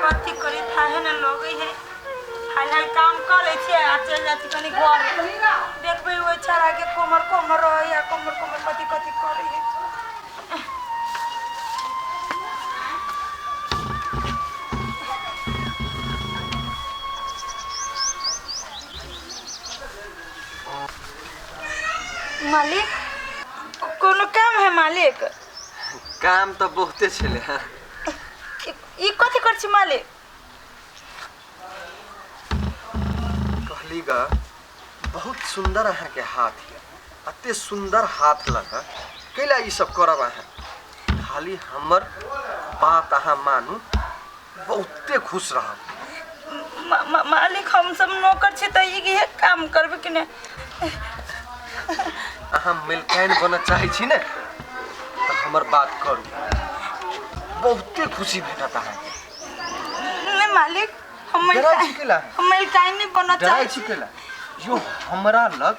कथी करी थाहे ने लगै है। हाल हाल काम कऽ लै छियै आ चलि जाइ छी कनि घर। देखबै ओहि छौड़ाके कोमर कोमर रहै आ कोमर कोमर कथी कथी करै है। मालिक, कोनो काम है मालिक? काम तऽ बहुते छलै हँ। ई कथी करै छी मालिक? कहली ग, बहुत सुन्दर अहाँके हाथ यऽ, एते सुन्दर हाथ लग कैला ई सब करब अहाँ? खाली हमर बात अहाँ मानू, बहुते खुश रहब। मालिक, हम सब नौकर छी तऽ इहे काम करबै कि नहि? अहाँ मिलकाइन बनऽ चाहै छी ने, तऽ हमर बात करू, बहुते खुशी भेटत अहाँके। नहि मालिक, हम डराइ छी कैला? हम मलकाइन नहि बनऽ डराइ चाहै छी कैला यो? हमरा लग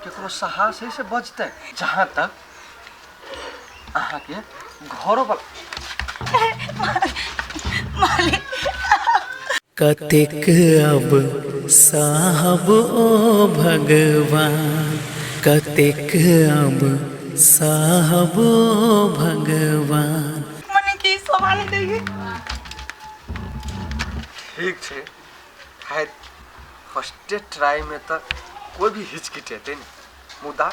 केकरो साहस है से बजतै? जहाँ तक अहाँके घरो पर मालिक। कतेक अब साहब ओ भगवान, कतेक अब साहब ओ भगवान। मने कि सवाल दैए। ठीक छै, खैर फर्स्टे ट्राइमे तऽ कोइ भी हिचकिचेतै ने, मुदा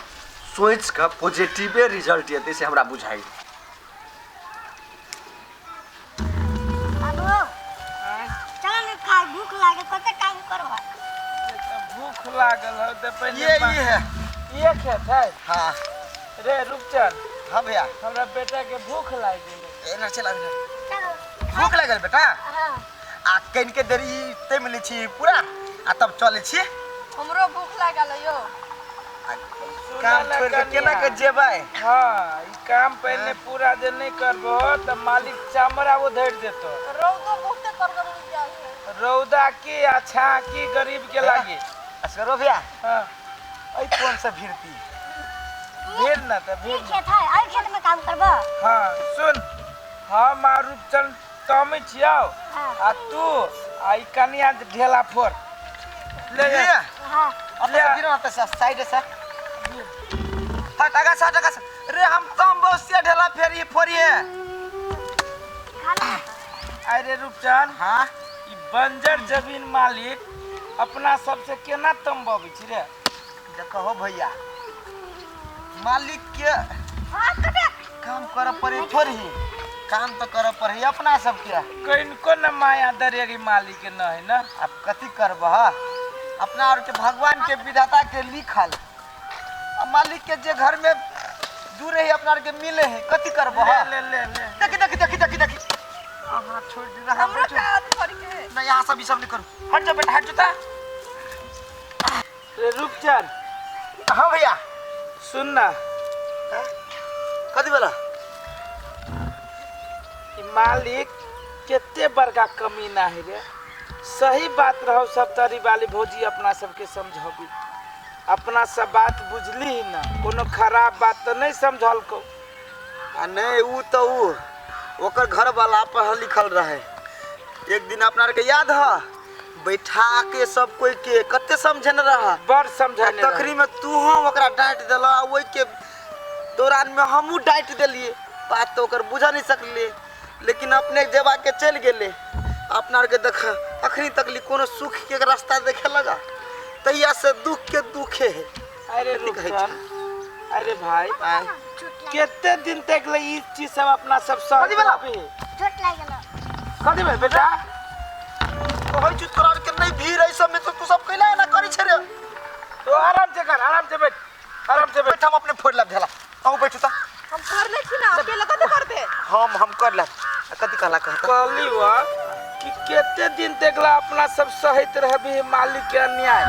सोचि कऽ पॉजिटिवे रिजल्ट एतै से हमरा बुझाइ। बाबू, चल ने खाय, भूख लागे, कते काम करबा? भूख लागल हो तऽ पहिले ये ये है। ये खेत है? हाँ। रे रुपचन। हाँ भैया। हमरा बेटा के भूख लागि गेलै। एना चला ना। चलो। भूख लागल बेटा? हाँ। आ कनिके देरी तै मिलै छी पूरा आ तब चलै छी। हमरो भूख लागल है यौ। आ काम छोड़ के केना के जेबै? हाँ, ई काम पहले पूरा जे नहीं करबो तऽ मालिक चमड़ा उधेड़ देतो। रौदो बहुते करगर उगि जाइ है। रौदा की अच्छा की गरीब के लागी। असगरो भैया। हाँ। ऐ कौन सा भीड़ती? भीड़ ना तऽ ई भीड़। खेत है, एहि खेत में काम करबा? हाँ सुन, हम आ रूपचंद तमी छियौ हाँ। आ तू आ ई कनिया जे ढेला फोड़ ले जा। ये हाँ। अब ले। गिरो ना तऽ साइड से। हट आगा से, हट आगा से। रे हम तम बसिया ढेला फेरी फोड़िए। खाना। अरे रूपचंद। हाँ। ई बंजर जमीन मालिक अपना सबसे केना तमबबै छी रे? देखो भैया, मालिक के हाँ, कते काम करऽ पड़े थोड़ी, काम तो करऽ पड़े अपना सबके। कनिको न माया दरेगी मालिक के न है ना। अब कथी करबह, अपना और के भगवान के विधाता के लिखल आ मालिक के जे घर में दूर है अपना और के मिले है, कथी करबह? ले ले ले ले। देखी देखी देखी देखी देखी, अहाँ छोड़ दे रहा। हमरो का हाथ फड़ के। नहीं, यहाँ सब ई सब नहीं करू, हट जा बेटा, हट जुता। रे रूपचंद। हाँ भैया। सुन ना। कथी वाला? ई मालिक केते बड़का कमीना है रे। सही बात रहो सब तरी वाली भौजी अपना सबके समझबी, अपना सब बात बुझली ही ना, कोनो खराब बात तो नहीं समझलको। आ नहीं ऊ तो ऊ ओकर घर वाला पढ़ल लिखल रहे। एक दिन अपना के याद है बैठा के सब कोई के कते समझने रहा, बड़ समझने रहा। तखरी में तू हो ओकरा डांट देला, ओई के दौरान में हमहू डांट देलिए, बात तो ओकर बुझा नहीं सकलिए, लेकिन अपने जेबा के चल गेले। अपना के देख अखनी तक ली कोनो सुख के रास्ता देखे लगा, तहिया से दुख के दुखे है। अरे कथी कहै रुपचन, छै? अरे भाई, आय। केते दिन तक ले ई चीज सब अपना सब सह कथी भेला? करबी? चोट लागि गेल। कथी भेल बेटा? कहै छी तोरा के नहीं भीड़ है सब में तो तू सब कैला एना करै छै रे? तो आराम से कर, आराम से बैठ, आराम से बैठ। बैठ, हम अपने फोड़ लेब ढेला, अहूँ बैठू त। हम कर ले छी ना, अकेले कथी करबे? हम कर लेब। आ कथी कहला कहता? कहली वा कि केते दिन तक ला अपना सब सहैत रहबी मालिक के अन्याय।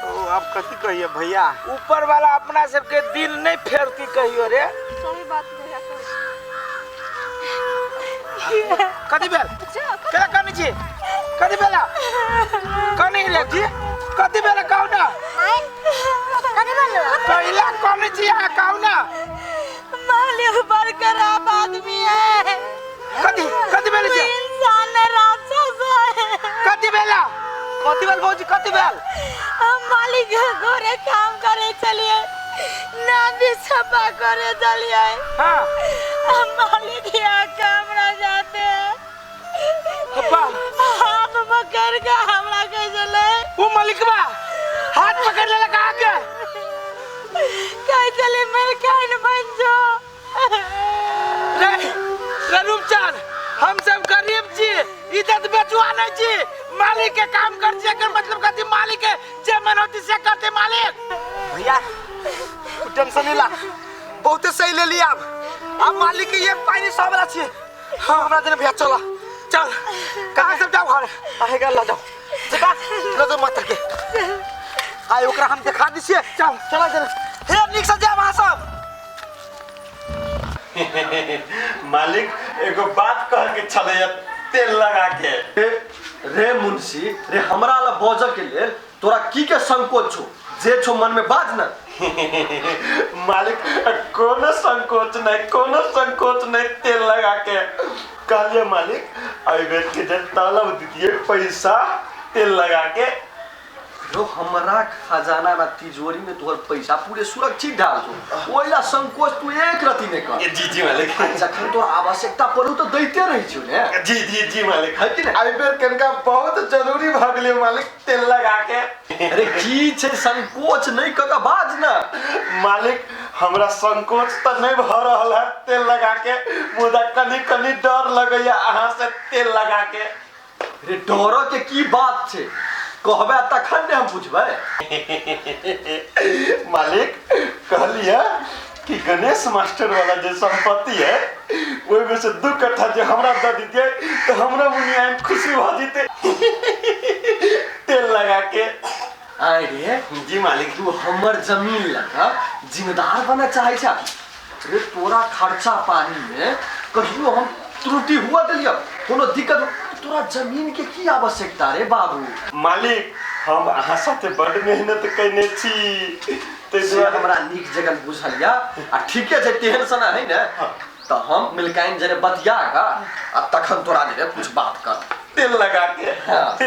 ओ अब कथी कहिए भैया, ऊपर वाला अपना सबके दिल नहीं फेरती कहियो रे। सही बात भैया कहै। कथी भेल? केना कनै छी? कथी भेला? कनै रे जी? कथी भेला कहू ना? आय, कथी भेलो? पहिला कनै छी अहाँ कहू ना? मालिक बड़ खराब आदमी है। कथी कथी भेल छै? इंसान कथी भेल भौजी, कथी भेल? हम मालिक के घरे काम करे चलिए ना भी सफा करे चलिए। हाँ हम मालिक यहाँ काम ना जाते हैं। अब्बा हाथ पकड़ के हमरा कैसे ले वो मालिकवा हाथ पकड़ ले लगा के कैसे ले मेरे कान बन जो। रे रे रूपचंद, हम सब गरीब छी, इज्जत बेचुआ नहीं छी, मालिक के काम कर छी, एकर मतलब कथी मालिक के जे मन होती से करते मालिक। भैया तू टेंशन नहीं ला, बहुते सही ले लिया। अब मालिक के ये पानी सब वाला छी। हाँ हमरा देने भैया, चला चल कहाँ सब जाओ घर आएगा ला जाओ चला ला जाओ मत के आइ ओकरा हम देखा दी छियै। चल चला देने हे नीक से जाब अहाँ सब। मालिक एगो बात कह के छलै तेल लगा के। रे मुंशी रे, हमरा ला बजऽ के लेल तोरा की के संकोच छौ? जे छौ मन में बाज ना। मालिक कोनो संकोच नहीं, कोनो संकोच नहीं तेल लगा के। कहलिए मालिक एहि बेर के जे तलब दितियै पैसा तेल लगा के। रो हमरा खजाना ना तिजोरी में तोहर पैसा पूरे सुरक्षित डाल छौ, ओइला संकोच तू एक रति नहीं कर। जी जी मालिक। जखन तोर आवश्यकता पड़ू तो दैते रहै छौ ने। जी जी जी मालिक। है कि नहीं? एहि बेर कनिका बहुत जरूरी भऽ गेलै मालिक तेल लगा के। अरे की छै संकोच नहीं कऽ के बाज ना। मालिक हमरा संकोच तऽ नहीं भऽ रहल है तेल लगा के, मुदा कनी कनी डर लगैया अहाँ से तेल लगा के। रे डर के की बात छै, कहबे तखन ने हम बुझबै। मालिक कहलिए कि गणेश मास्टर वाला जे संपत्ति है ओहिमे से 2 कट्ठा जे हमरा दऽ दितियै तऽ हमरा मुनियाइन खुशी भऽ जेतै तेल लगा के। आय रे जी मालिक। तू हमर जमीन लगा जिम्मेदार बना चाहे छा? रे तोरा खर्चा पानी में कहियो हम त्रुटि हुआ दिलियो, कोनो दिक्कत? तोरा जमीन के की आवश्यकता रे बाबू? मालिक हम अहाँ साथे बड मेहनत कयने छी ताहि से दुआरे हमरा नीक जगह बुझलिया। आ ठीके छै, तेहन सना है ने तऽ हम मिलकाइन जरे बतिया का आ तखन तोरा जरे कुछ बात कर तेल लगा के। हाँ।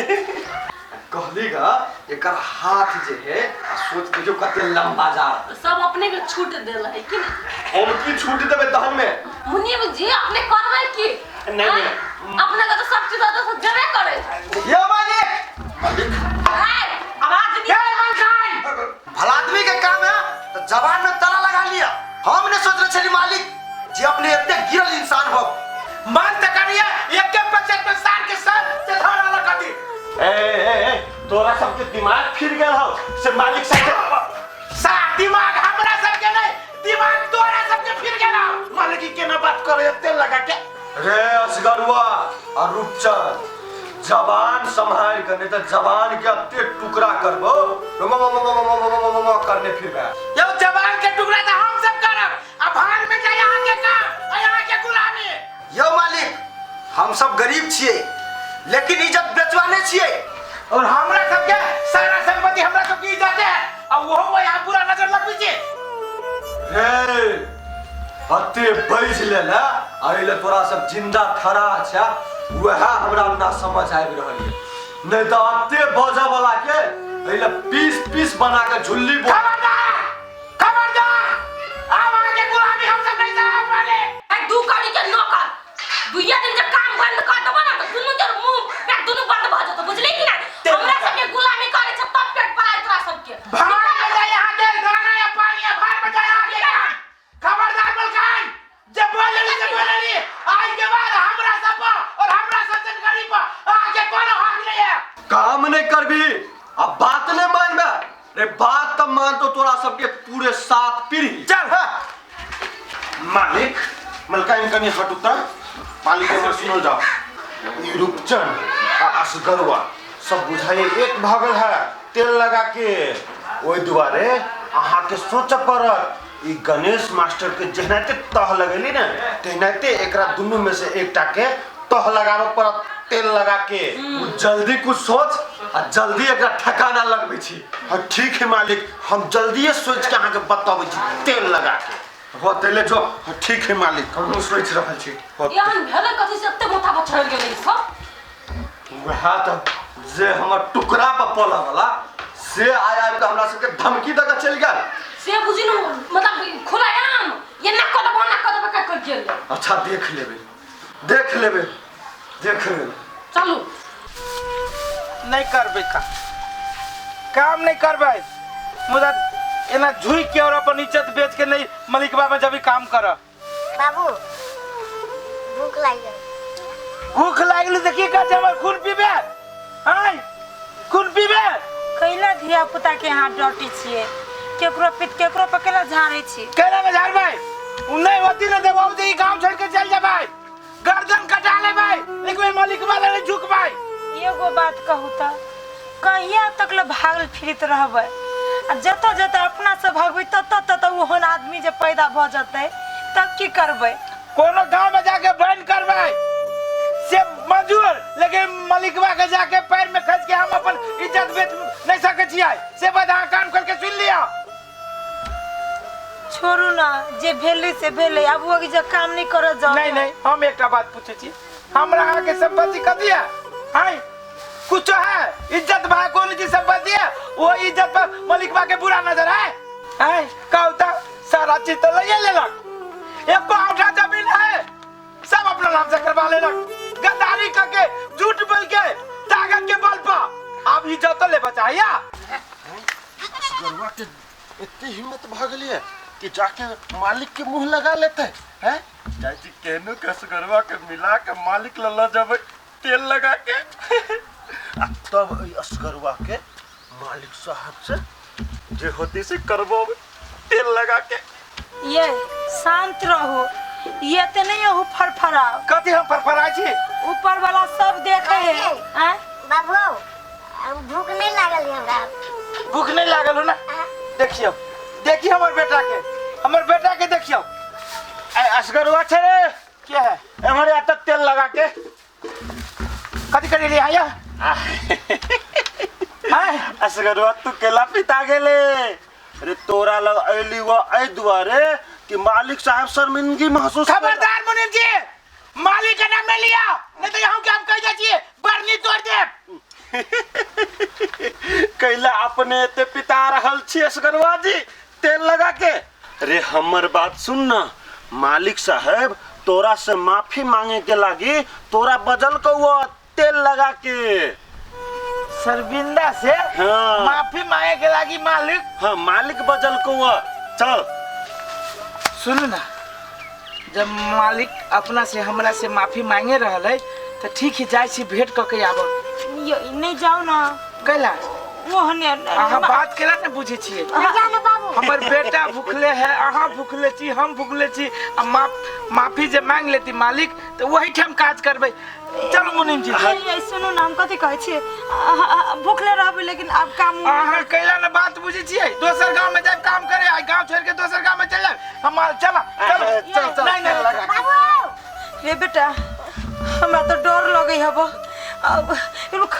कहली गा एकर हाथ जे है आ सोच देखियो कते लंबा जा रहल। सब अपने के छूट देल है कि नहीं? हम की छूट देबै तहन में? मुनिम जी अपने करबै की? नहीं, नहीं। अपने के तो सब चीज तो देबे करे। यो मालिक। मालिक आवाज नहीं। भला आदमी के काम है तो जबान में ताला लगा लिया। हम ने सोच रहे छली मालिक जे अपने एते गिरल इंसान हो। मन त करिए एके बचत में सार के सर से धरा लगा दी। ए ए ए तोरा सबके दिमाग फिर गेल हौ से मालिक साथे सा दिमाग हमरा सबके नहीं, दिमाग तोरा सबके फिर गेल हौ। मालिक की केना बात करे तेल लगा के? रे असगरुआ आ रूपचंद, जबान संभाल के, नहीं तो जबान के अते टुकड़ा करबो करने फिरबे। यो जबान के टुकड़ा तो हम सब करब, आ भाग में जाय यहाँ के काम आ यहाँ के गुलामी। यो मालिक हम सब गरीब छियै लेकिन इज्जत बेचवाने छियै। और हमरा सबके सारा संपत्ति हमरा सबके इज्जत है आ ओहो यहाँ पूरा नजर लगबी छी। रे हते बैस लेला आ एले तोरा सब जिंदा खड़ा छा, वएह हमरा ना समझ आबि रहल ये। नहीं तो अते बजऽ वाला के एले पीस पीस बना के झुल्ली बो। खबरदार खबरदार, आब अहाँ के गुलामी हम सब नहीं सहब वाले। ए दू कड़ी के नौकर दुइया दिन जे काम बंद कर देबो ना त दुनू जर मुंह पेट दुनू बंद भ जेतौ, बुझली कि ना? हमरा सबके गुलामी करे छ तब पेट पलाय तोरा सबके। भाग में जाय यहाँ के दाना या पानी या भाग में जाय यहाँ के काम। खबरदार बलकान जे बोलली से बोलली, आज के बाद हमरा सब पर और हमरा सब जन गरीब पर अहाँ के कोनो हक नहीं है। काम नहीं करबी अब बात नहीं मानबे रे, बात तब मान तो तोरा सबके पूरे 7 पीढ़ी। चल मालिक मलकाइन कनी हटू त मालिक हमर सुनल जाओ। ई रूपचंद आ असगरुआ सब बुझाइए एक भागल है तेल लगा के। ओहि दुआरे अहाँ के सोच पड़त ई गणेश मास्टर के जेनाते तह लगेली ने तेनाते एकरा दुनू में से एकटा के तह लगाबऽ पड़त तेल लगा के। जल्दी कुछ सोच आ जल्दी एकरा ठिकाना लगबै छी। हाँ ठीक है मालिक, हम जल्दिए सोच के अहाँके बताबै छी तेल लगा के। हो तेले जो। हाँ ठीक है मालिक, हमहूँ सोचि रहल छी। एहन भेलै कथी से एते माथा पर चढ़ि गेलै ई सब? वएह तऽ जे हमर टुकड़ा पर पलऽ वाला से आय आबि कऽ हमरा सबके धमकी दऽ कऽ चलि गेल। से बुझी न मतलब खुलायाम ये ना कऽ देबो ना कऽ देबो का कर गेल। अच्छा देख लेबै, देख लेबै, देख लेबै। चलू नहीं करबै काम, काम नहीं करबै, मुदा एना झुकि के और अपन इज्जत बेच के नहीं मलिकबा में जब काम कर। बाबू भूख लागि गेल। भूख लागल तऽ की कहै छै हमर खून पीबे? आँय खून पीबे? कैला धिया पुता के अहाँ डटे छियै, केकरो पित केकरो पर केला झाड़ै छी? केना ने झाड़बै? उ नहीं होती ने देबो जे ई गांव छोड़ के चल जेबै, गर्दन कटा लेबै, लेकिन मलिकबा लग नहीं झुकबै। एगो बात कहू तऽ कहिया तक ले भागल फिरत रहबै? आ जतऽ जतऽ अपना से भगबै ततऽ ततऽ ओहन आदमी जे पैदा भऽ जेतै तब की करबै? कोनो गांव में जाके बैन करबै से मजूर, लेकिन मलिकबा के जाके पैर में खस के हम अपन इज्जत बेच नहीं सकै छियै, से बात अहाँ कान खोल के सुन लिअ। छोड़ू ना, जे भेलै से भेलै, आब ओ जे काम नहीं करऽ जाउ। नहीं नहीं, हम एकटा बात पूछै छी, हमरा अहाँके संपत्ति कथी है? आँय कुछ है? इज्जत बा कोन चीज संपत्ति है? वो इज्जत पर मलिकबा के बुरा नजर है? आँय कहू तऽ सारा चीज तो लैये लेलक, एको औठा जमीन है सब अपना नाम से करवा लेलक, गद्दारी करके झूठ बोल के ताकत के बल पर अब इज्जत तो ले बचाइया। असगरुआ के एते हिम्मत भऽ गेलियै कि जाके मालिक के मुंह लगा लेते हैं? चाची केहनो के असगरुआ के मिला के मालिक लग लऽ जेबै तेल लगा के, आ तब एहि असगरुआ के मालिक साहब से जे होती से करबो तेल लगा के। ये शांत रहो, ये ते नहीं हो फरफराओ। कथी हम फरफराइ छी? ऊपर वाला सब देखे है। आँय बाबू भूख नहीं लागल है हमरा। भूख नहीं लागल हो ना? देखियो देखियो हमर बेटा के, हमर बेटा के देखियो। ए असगरुआ छे रे, के है एम्हर आ तक तेल लगा के। कथी करी रे आया? आय असगरुआ तू केला पिता गेले? अरे तोरा लग अयली वो एहि दुआरे कि मालिक साहब शर्मिंदगी महसूस। खबरदार मुनीम जी, मालिक के नाम नहीं लिया, नहीं तो यहाँ के हम कह जाइ छियै बरनी तोड़ देब। कैला अपने एते पिता रहल छी असगरुआ जी तेल लगा के? अरे हमर बात सुन ना, मालिक साहब तोरा से माफी मांगे के लागी तोरा बजल को वो तेल लगा के। शर्मिंदा से हाँ। माफी मांगे के लागी मालिक? हाँ मालिक बजल को वो। चल सुन ना, जब मालिक अपना से हमरा से माफी मांगे रहल है तो ठीक है, जाइ छी भेंट कऽ के आबऽ। ये नहीं जाओ ना। कैला? ओहने अहाँ बात केला ने बुझै छियै? नहीं जाना बाबू। हमर बेटा भूखले है, अहाँ भूखले छी, हम भूखले छी, आ माफी जे मांग लेती मालिक तो वही ठाम काज करबै। चलू मुनीम जी। ये सुनू ना, हम कथी कहै छियै, भूखले रहबै लेकिन आब काम। अहाँ कैला ने बात बुझै छियै? दोसर गांव में जाब काम करे, आ गांव छोड़ के दोसर गांव में चल जाब हम। चला चलो चल चल नहीं नहीं लगा। बाबू रे बेटा हमरा तो डर लगे हबो, अब रुक।